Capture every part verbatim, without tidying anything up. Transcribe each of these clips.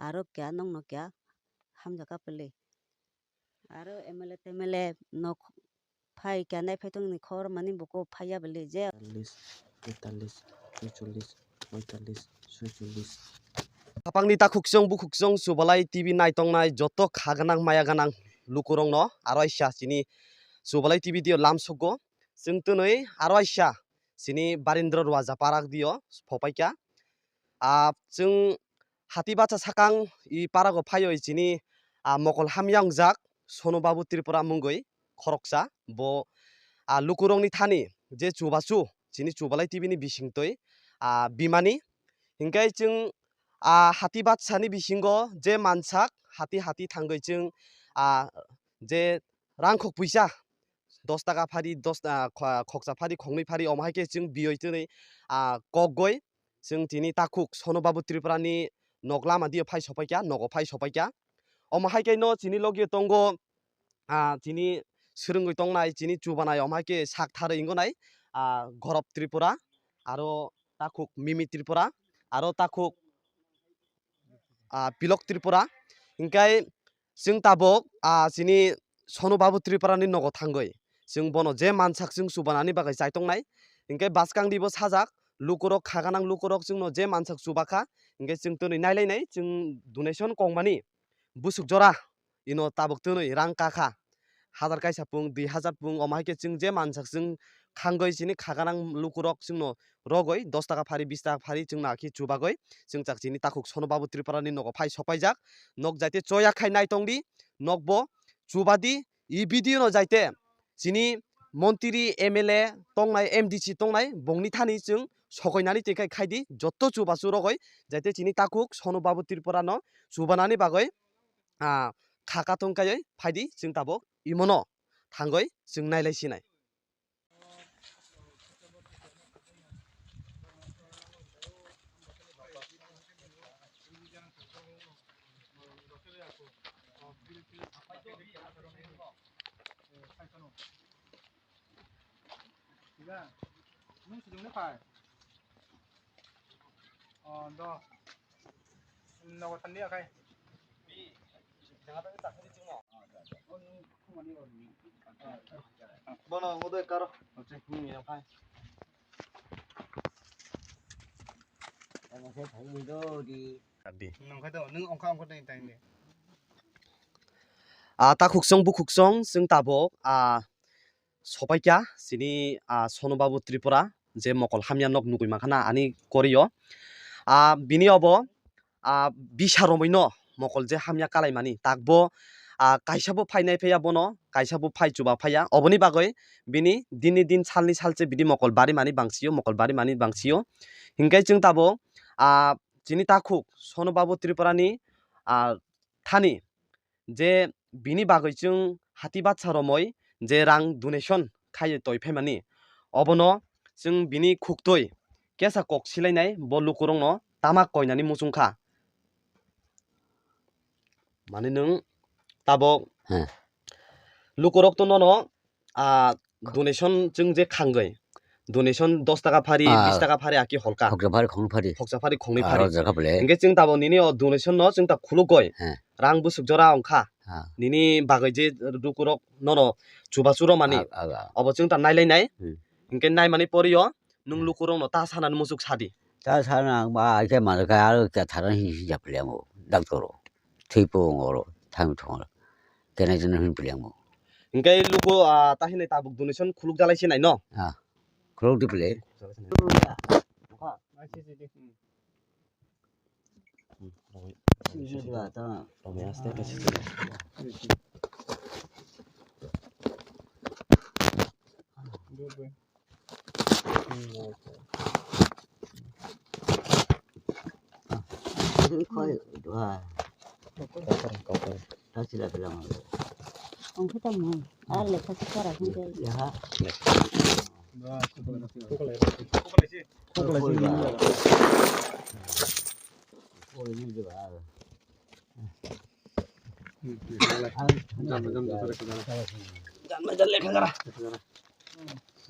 aro kya nokno kya hamjakha pili. Aro M L A temele nok phai kya nai phai tongni khor mani buko phaiya bili je. Challenge, tetalis, chechollis, poitalis, soicholish. Khapangni takhukchung bukhuchung Chubalai T V naitongnai joto kha gwnang maya gwnang lukurokno aro aisa chini Chubalai T V dio lamsukgo. Chwng twnwi aro aisa chini Barindra Ruaja parak dio phopaikha. Ah, chwng hati bacha sakang i parago phaioi chini, ah, mokol hamya wngjak Sonu Babu Tripura mungwi khoroksa. Bo, ah, lukurokni thani je chubachu chini Chubalai T V ni bisingtwi, ah, bimani. Hinkhe chwng, ah, hati bachani bisingo je mansak hati hati thangwi chwng, ah, je rangkhok puisa dos taka phari, dos, ah, kho-, khoksa phari, khoknwi phari, omo hai khe chwng biyoi twnwi, ah, kokgoi chwng tini takhuk Sonu Babu Tripura ni nok lama dio phai sopaikha, nogo phai sopaikha. Omo hai khe no chini logi tongo, ah, chini swrwngwi tongnai, chini chubanai, omo hai khe sak tharwi wngwi nai, ah, Gorop Tripura, aro takhuk Mimi Tripura, aro takhuk ah, Pilok Tripura. Hinkhe chwng tabuk, ah, chini Sonu Babu Tripura ni nogo thangwi chwng bono je mansak chwng chubanani bagwi chaitongnai. Hinkhe bwskang dibo sajak lukurok kha gwnang lukurok chwngno je mansak chubakha. Hinkhe chwng twnwi nailainai chwng donation kongmani busuk jora ino tabuk twnwi rang kakha. Hazar kaisa pung, dui hazar pung, omo hai khe chwng je mansak chwng khangwi chini kha gwnang lukurok chwngno rogwi dos taka phari, bis taka phari chwngno akhe chubagwi chwng chak chini takhuk Sonu Babu Tripura ni nogo phai sopaijak. Nok jaite choya khai naitongdi, nokbo chubadi, i video no jaite chini montri, M L A tongnai, M D C tongnai, bongni thani chwng sokoinani twi khai khaidi, jotto chubachu rogwi jaite chini takhuk Sonu Babu Tripura no chubanani bagwi, ah, kha katung kaiwi phaidi, chwng tabuk imono thangwi chwng nailai sinai. Nung sujung le phai. Oh, do. Nogo thandi akai. Bono ngode karo. Ni yang phai. Abi. Nung khai do, nung ongkha ongkha dai tang de. Ah, takhuk song bukhuk song, chwng tabuk, ah, sopaikha chini, ah, Sonu Babu Tripura, je mokol hamya nok nugwi mankha na ani korio. Ah, bini obo, ah, bisa romwi no mokol je hamya kalaimani, takbo, ah, kaisa bo phainai phaiya bono, kaisa bo phai chuba phaiya. Oboni bagwi bini dinni din salni salse bini mokol barimani bangsio, mokol barimani bangsio. Hinkhe chwng tabuk, ah, chini takhuk Sonu Babu Tripura ni, ah, thani je bini bagwi chwng hati batsa romwi je rang donation khai toi phaimani, obono chwng bini khuktwi kesa kok silainai bo lukurokno tama koinani muchungkha. Mani nwng tabok, hmm, lukurok to nono, ah, donation chwng je khangwi, donation dos taka phari, ah, bis taka phari aki holka. Khoksa phari, khongni phari. Khoksa phari, khongni phari. Aro jaga bole. Hinkhe chwng tabok nini o donation no chwng ta khulugoi. He. Rang busuk jora ongkha. Ha. Nini bagwi je lukurok nono chubachu romani. Ah, ah, ah. Obo chwng ta nailainai. Hmm. Hinkhe naimani porio nwng, hmm, lukurokno ta sanani muchuk sadi. Ta sana ba ai khe manjak khe aro khe tharani hin hin japli amo. Doctor o. Thwi po oro, thang thong oro. Kene jeno hin pili amo. Hinkhe luku, ah, ta hinwi tabuk donation khuluk jalai se nai no? Ah. Khuluk di pili. Ang kita mau, ah, lepas sekarang. Ya.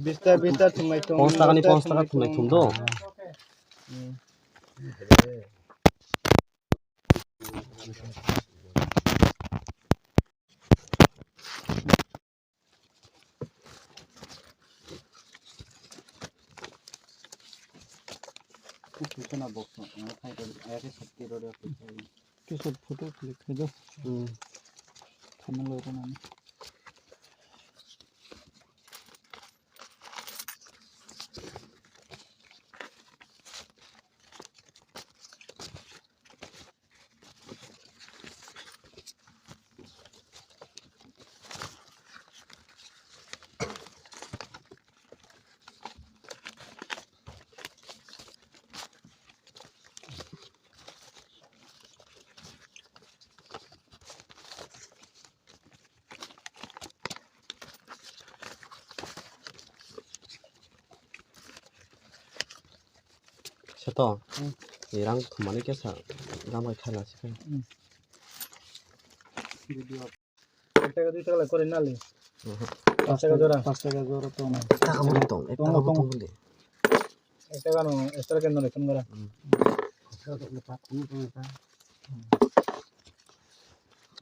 Bista, bista thumlai thum. Pons taka ni pons taka thumlai thum do. Hmm. Kisor photo click khai do. Hmm. Thamung lo rwnani. Seto, hmm, ni rang thumani kesa, rang bai khaina se khai. Hmm. Video. Ek taka, dui taka lai kore nali. Mhm. Pas taka jora. Pas taka jora tong. Ek taka bo tong, ek taka bo tong bole. Ek taka no, ek taka no, ek taka no. Hmm.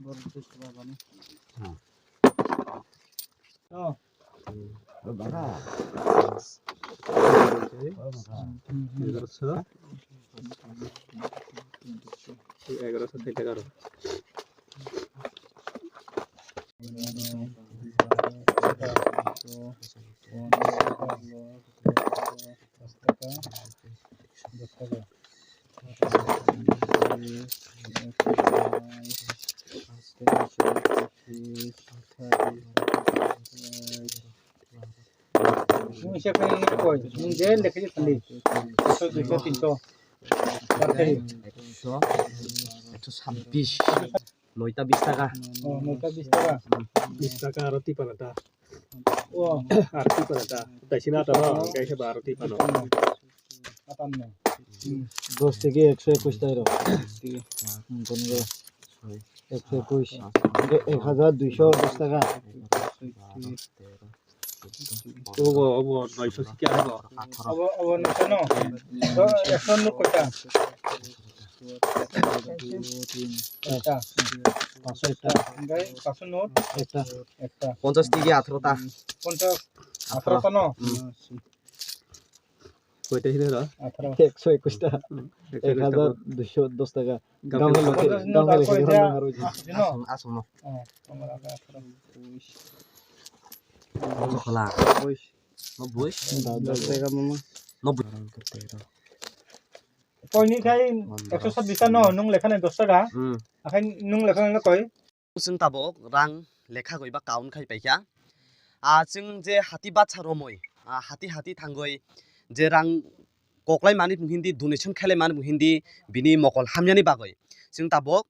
Bor jis ba bani. Hmm. Oh. Hmm. Egaroso. Egaroso sait egaroso. Nwng se khe koi, nwng je lekhe je thangdi. Ekso, duiso, tinso. Ekso, ekso sabbish. Noita bis taka. Oh, noita bis taka. Bis taka aro tipana ta. Oh. Aro tipana ta. Taisina ta ba, kaisa ba aro tipana. Atanno. Hmm. Dos tigi ekso ekush tairo. Hmm, kono ekso ekush. Ek hajar duiso dos taka. Obo, obo, noisho siki abo. Obo, obo, noisho no. To, ekso nuk koita? Ekta. Paso ekta. Hingke paso not? Ekta. Ekta. Ponchas tigi atharo ta. Ponchas atharo ta no? Hmm. Koita hino ro? Atharo. Ekso ekush ta. Hmm. Ek hajar duiso dos taka. Gam helo. Ponchas not. Gam helo. Aswk no? Oh, tomar aga atharo. Obo khola. Oish. No bui. Da, da, da, mama. No bui. Koini khai ekso sabbish ta no, nwng lekha nai dos taka. Hmm. Akhai nwng lekha nai koi. Chwng tabok rang lekha goi ba count khai paikha. Ah, chwng je hati bacha romoi, ah, hati hati thangoi je rang koklai mani hindi, donation khelai mani hindi, bini mokol hamyani bagoi. Chwng tabok,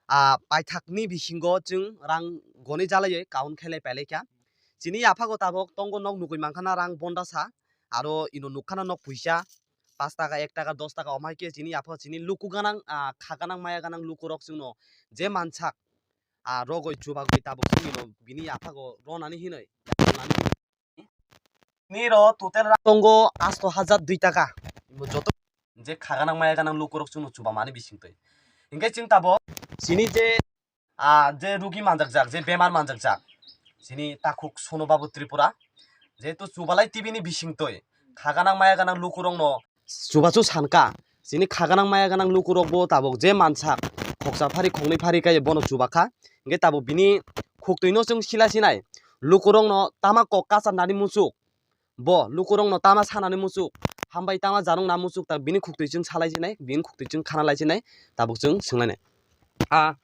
ah, paithakni bisingo chwng rang goni jalaioi count khelai pailaikha. Chini yaphago tabok tongo nok nugui mankhana rang bondasa, aro ino nukkhana nok puisa, pash taka, ek taka, dos taka, omai khe chini yaphago chini luku ganang, ah, kha ganang maya ganang lukurok chwngno je mansak, ah, rogoi chubagoi tabok chwngno bini yaphago ronani hinoi, ronani hinoi. Niro total rang tongo asto hajar dui taka. Imo joto je kha ganang maya ganang lukurok chwngno chubamani bisingtwi. Hinkhe chwng tabok chini je, ah, je rugi manjakjak, je bemar manjakjak, chini takhuk Sono Babu Tripura, jehetu chubalai T V ni bisingtwi kha ganang maya ganang lukurokno chubachu sankha, chini kha ganang maya ganang lukurokbo tabok je mansak khoksa phari khoknwi phari kaiye bono chubakha, hinkhe tabok bini khuktwino chwng sila sinai, lukurokno tama kok kacha nani muchuk, bo lukurokno tama sanani muchuk, hambai tama janok na muchuk, ta bini khuktwi chwng salai sinai, bini khuktwi chwng khana lai sinai, tabok chwng swnglainai. A,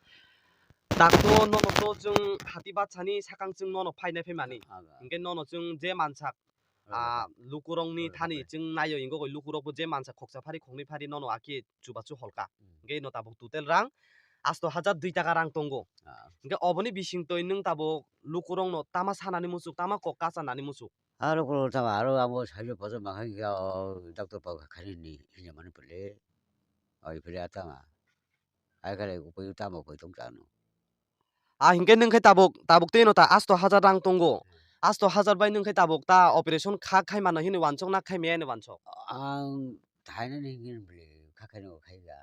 dakto nono to chwng hati bachani sakang chwng nono phainai phaimani. Aga. Hinkhe nono chwng je mansak, a, lukurokni thani chwng naio, hinkhe lukurokbo je mansak khoksa phari khoknwi phari nono akhe chubachu holka. Hmm. Hinkhe no tabok total rang asto hajar dui taka rang tongo. Ah. Hinkhe oboni bisingtwi nwng tabok lukurokno tama sanani muchuk, tama kok kacha nani muchuk. Aro kolo tama aro abo saijo pojo makhai khe o doctor pa khainani hinjamani pele. Oi pele atama. Ai kale upoi tamo koi tong chano. A hinkhe nwng khe tabuk, tabuk twi no ta asto hajar rang tongo. Asto hajar bai nwng khe tabuk ta operation kha khai mano hinwi wansok na khai maya hinwi wansok? Ang thainani hinkhe bole kha khaino khai ya.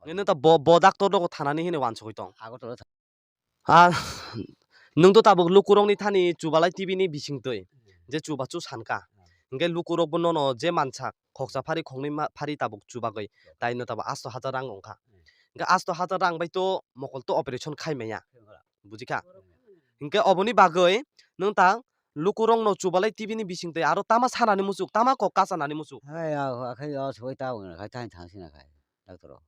Nini ta bo, bo doctor rogo thanani hini wansugwi tong. Agartala tha- Ah, nwng to tabuk lukurokni thani Chubalai T V ni bisingtwi je chubachu sankha. Hwnkhe lukurokbo nono je mansa khoksa phari khoknwi ma-, phari tabuk chubagwi, taino tabuk asto hajar rang wngkha. Hwnkhe asto hajar rang bai to mokol to operation khai maya. Bujikha? Hwnkhe oboni bagwi nwng ta lukurokno Chubalai T V ni bisingtwi aro tama sanani muchuk, tama kok kachanani muchuk. Hai, ah, ah, khai, ah, soi ta wngna khai, thang, thang sina khai, doctor o.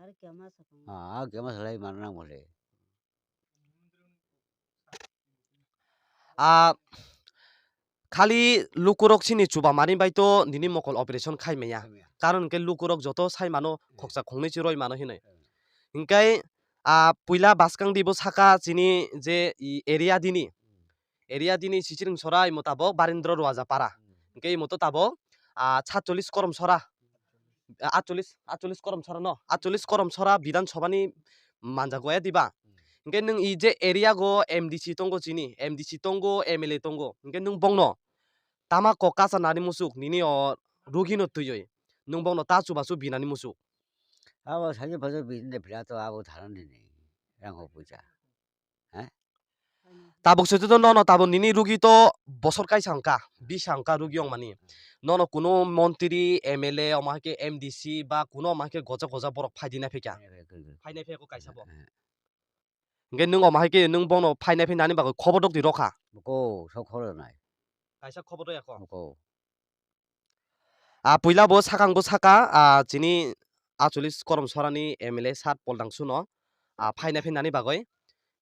Aro kema sakang. Ah, ah, kema salai mana nang bole. Ah, khali lukurok sini chuba mani bai to nini mokol operation khai maya. Khai maya. Karon hwnkhe lukurok joto sai mano, hmm, khoksa khongnwi se roi mano hinwi. Hmm. Hwnkhe, ah, puila bwskang dibo saka chini je i area dini. Hmm. Area dini Sichiring sora imo tabok Barendra Ruaja para. Hmm. Hwnkhe imo to tabok, ah, satchollis korom sora. Ah, atchollis, atchollis korom sora no, atchollis korom sora Bidhan Sabha ni manjak waya diba? Hmm. Hwnkhe nwng i je area go M D C tongo chini, M D C tongo, M L A tongo. Hwnkhe nwng bongno tama kok kacha nani muchuk nini o rugi no twiwi. Nwng bongno ta chubachu binani muchuk. Abo sajo pajo bini de phila to abo tharani ni rang ho puja. He? Tabuk se to nono tabuk nini rugi to bosor kaisa wngkha, bisa wngkha rugi wngmani. Nono kuno montri, M L A, omo hai khe M D C ba kuno omo hai khe goja goja borok phai di nai phaikha. Phai nai phai kha. Phai nai phai kha kaisa bo. Eh, eh. Hwnkhe nwng omo hai khe nwng bono phai nai phai nani bagwi khobor rok di rokha. Boko, sok khobor nai. Kaisa khobor rok ya kho. Boko. Ah, puila bo sakang bo saka, ah, chini atchollis korom sorani M L A sir Poldang Suno, ah, phainai phainani bagwi.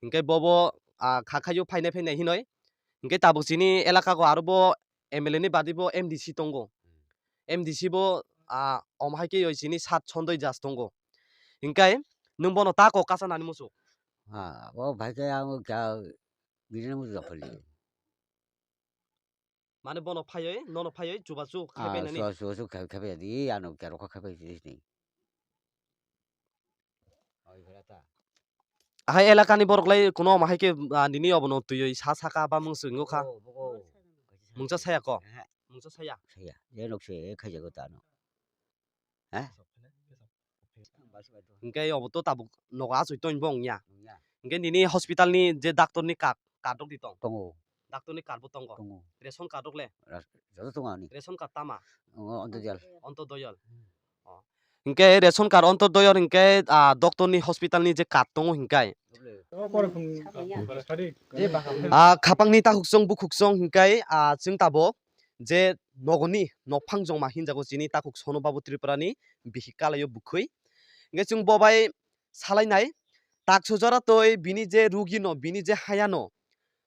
Hinkhe bobo, ah, kha khaio phainai phainai hinoi. Hinkhe tabuk chini elaka go aro bo M L A ni badi bo M D C tongo. M D C bo, ah, omo hai khe oi chini sir Sondoi Jas tongo. Hinkhe nwng bono ta kok kacha nani muchuk. Ah, bo bai khe ang kya bini muchuk japhali. Mane bono phaioi, nono phaioi, chubachu khai Ah, painani. Chubachu khai, khai paidi, ano kero kha khai paidi ni. Oi, bera ta. Hai elakani borok lai kuno omo hai khe, ah, nini obono twiwi sa saka ba mung swingo kha. Bo, bo, bo. Mungsa saya ko? Ehe. Mungsa saya? Saya. Je nok se khai jago ta no. He? Hinkhe obo to tabuk nogo achoi tongbo wngya. Wngya. Hinkhe nini hospital ni je doctor ni card, card rok di tong? Tongo. Doctor ni card bo tongo? Tongo. Ration card rok le? Ras-, joto tongo ani. Ration card tama? Tongo, Antodoyal. Antodoyal. Hmm. Oh. Hinkhe ration card Antodoyal hinkhe, ah, doctor ni hospital ni je card tongo hinkhe? Tongo. Ah, khapang ni takhuk chwng bukhuk chwng hinkhe, ah, chwng tabuk je nogoni nokphang jongma hinjago chini takhuk Sono Babu Tripura ni bihik kalaio bukhui. Hinkhe chwng bo bai salainai tak sujara toi bini je rugi no, bini je haya no,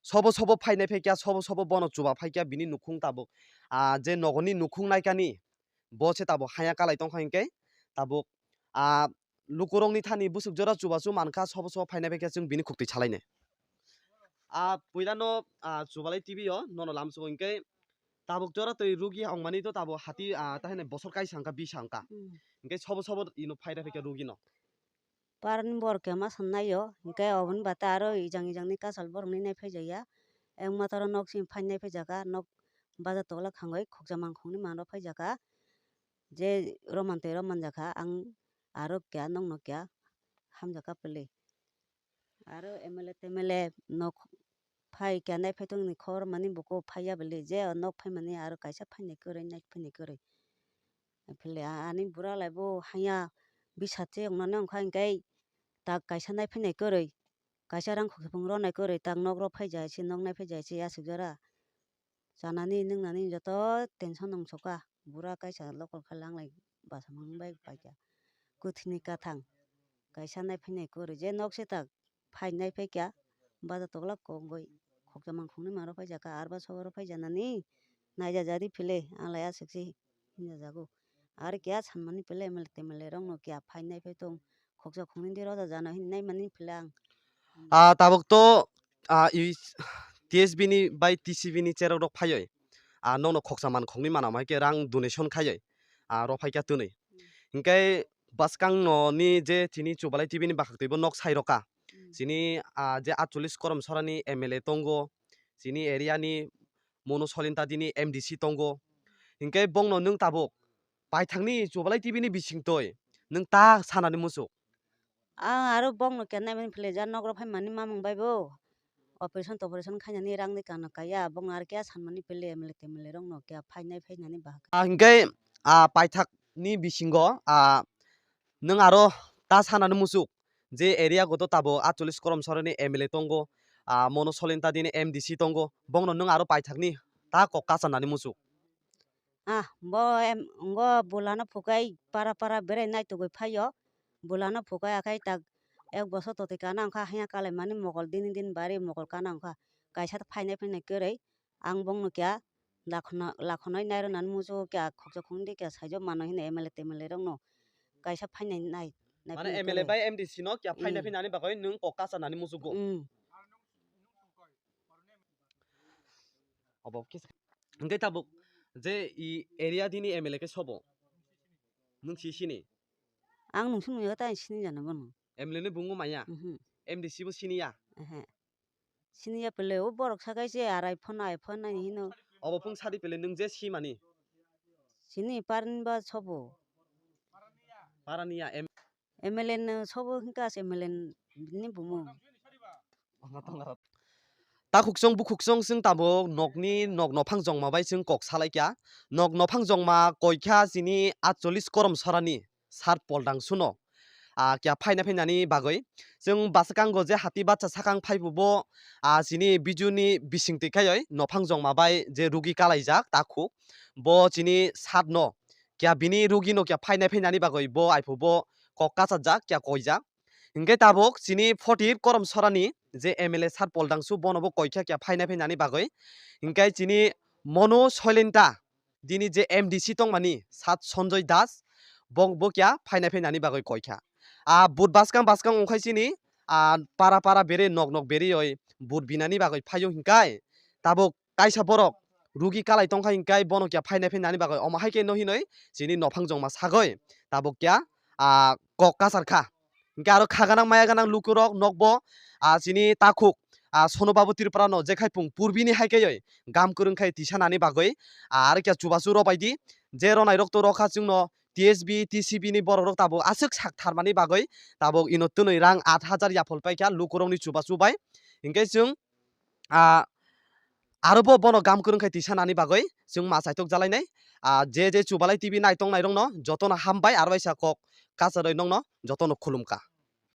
sobo sobo phainai phaikya, sobo sobo bono chuba phaikya, bini nukhung tabuk, ah, je nogoni nukhung naikani, bo se tabuk haya kalai tongkha hinkhe tabuk, ah, lukurokni thani bwswk jora chubachu mankha, sobo sobo phainai phaikya chwng bini khuktwi salainai. Ah, puilano, ah, Chubalai T V o nono lamsukgo hinkhe tabuk jora twi rugi wngmani to tabuk hati, ah, tahene bosor kaisa wngkha, bisa wngkha. Hmm. Hinkhe sobo sobo ino phaida phaikha rugi no. Parni borok kema sannaio, hinkhe oboni bata aro ejang ejang ni kachal borok ni nai phaijakya. Eng mataro nok simi phai nai phaijakha, nok baja tola khangwi khokja mangkhokni manrok phaijakha. Je romantwi romanjakha, ang aro kya nokno kya hamjakha pili. Aro M L A T M L A nok phai kya nai phai tongni khobor mani buko phaiya bili, je o nok phaimani aro kaisa phainai kwrwi, nai phainai kwrwi. Phili a-, ani bura lai bo haya bisa che wngnani wngkha hinkhe tak kaisa nai phainai kwrwi, kaisa rang khokhe phung ronai kwrwi tak nok rok phaijai se, nok nai phaijai se aswk jora. Chanani nwngnani joto tension wngsukha. Bura kaisa lokol khe langlai basa mung bai paikha. Kwthwini kathang kaisa nai phainai kwrwi je nok se tak phai nai phaikha. Baja tola kongwi khokja mangkhokni manrok phaijakha, arba sogoro phaijanani naijajadi phile anglai aswk se hinjajago. Ar kya sanmani pele M L A T M L A rokno kya phai nai phai tong, khoksa khoknwi de roda jano hinwi naimani pele ang. Ah, tabuk to, ah, i T S B ni bai T C B ni cherok rok phaioi. Ah, nokno khoksa man khoknwi mana mai khe rang donation khaioi. Ah, rok phai kha twnwi. Hmm. Hinkhe bwskang no ni je chini Chubalai T V ni bwkhak twi bo nok sai rokha. Hmm. Chini, ah, je atchollis korom sorani M L A tongo. Chini area ni Monu Solin Tadi ni M D C tongo. Hinkhe bongno nwng tabuk paithakni Chubalai T V ni bisingtwi Nwng ta sanani muchuk. Ang aro bokno kenai mani phle ja nokro phaimani mamung bai bo. Operation toperation khainani rang de kano kaya, bokno aro kya sanmani pele M L A, M L A rokno kya phainai phainani bahai. Ah, hingke, ah, paithakni bisingo, ah, nwng aro ta sanani muchuk je area goto tabo atcholish korom soroni M L A tongo, ah, mono solenta dini M D C tongo, bokno nwng aro paithakni ta kok kachanani muchuk. Ah, bo em, ngo bulano phukai para para berai naitugwi phaio. Bulano phukai akhai tak ek bosor totwi kana wngkha, haya kalaimani mokol dini din bari mokol kana wngkha. Kaisa phainai phainai kwrwi ang bongno kya lakhno-, lakhonai nairwnani muchungo kya khoksa khungdi kya saijo mano hino M L A T M L A rokno kaisa phainai nai, nai Mane phano M L A kwrwi. Bai M D C no kya phainai Mm. phainani bagwi nwng kok kachanani muchungo. Mm. Obo kisa. Hingke tabuk je i area dini M L A ke sobo? Nwng si sini? Ang nungsi nungya ta sini jana bono. M L A ni bungo maya? Mhm. M D C bo sini ya? Ehe. Sini ya pele o borok sakai se arai phone ai phone nai hino. Obo phung sadi pele nwng je si mani? Sini parni ba sobo. Parani ya, M- M L A no sobo hingka se M L A ni bumo. Takhuk chwng bukhuk chwng chwng tabuk nokni nok nophang jongma bai chwng kok salai kha. Nok nophang jongma koi kha chini atcholish korom sorani sar poldang suno. Ah, kya phaina phainani bagwi. Chwng bwskango je hati bacha sakang phaibu bo, ah, chini bijuni bising twi khayoi nophang jongma bai je rugi kalaijak takhuk. Bo chini sat no kya bini rugi no kya phaina phainani bagwi bo aiphu bo kok kachajak kya koijak. Hingke tabuk chini forty eight korom sorani je M L A sar poldang su bono bo koi kha kya phaina phainani bagwi. Hingke chini mono soilenta dini je M D C tongmani sat Sanjoy Das, bo, bo kya phaina phainani bagwi koi kha. A but baskang baskang wngkhai chini, a para para bere nok nok bere oi but binani bagwi phaio hingkai tabuk kaisa borok rugi kalai tongkha hingkai bono kya phaina phainani bagwi omo hai khe no hinoi chini nophang jongma sagoi tabuk kya, a kok kasar kha. Hingke aro kha ganang maya ganang lukurok nokbo, ah, chini takhuk, ah, Sono Babu Tripura no jekhai pung purbini hai khe oi gam kwrwng khai tisa nani bagwi, ah, aro khe chubachu rw bai di, je rwnai rok to rw kha chwngno T S B, T C B ni borok rok tabuk aswk sak tharmani bagwi tabuk ino twnwi rang aat hajar yaphol pai kha lukurokni chubachu bai. Hingke chwng, ah, aro bo bono gam kwrwng khai tisa nani bagwi chwng ma chaitok jalainai. Ah, je je Chubalai T V nai tongnai rokno jotono hambai aro waisa kok kacharwi nokno jotono khulumkha.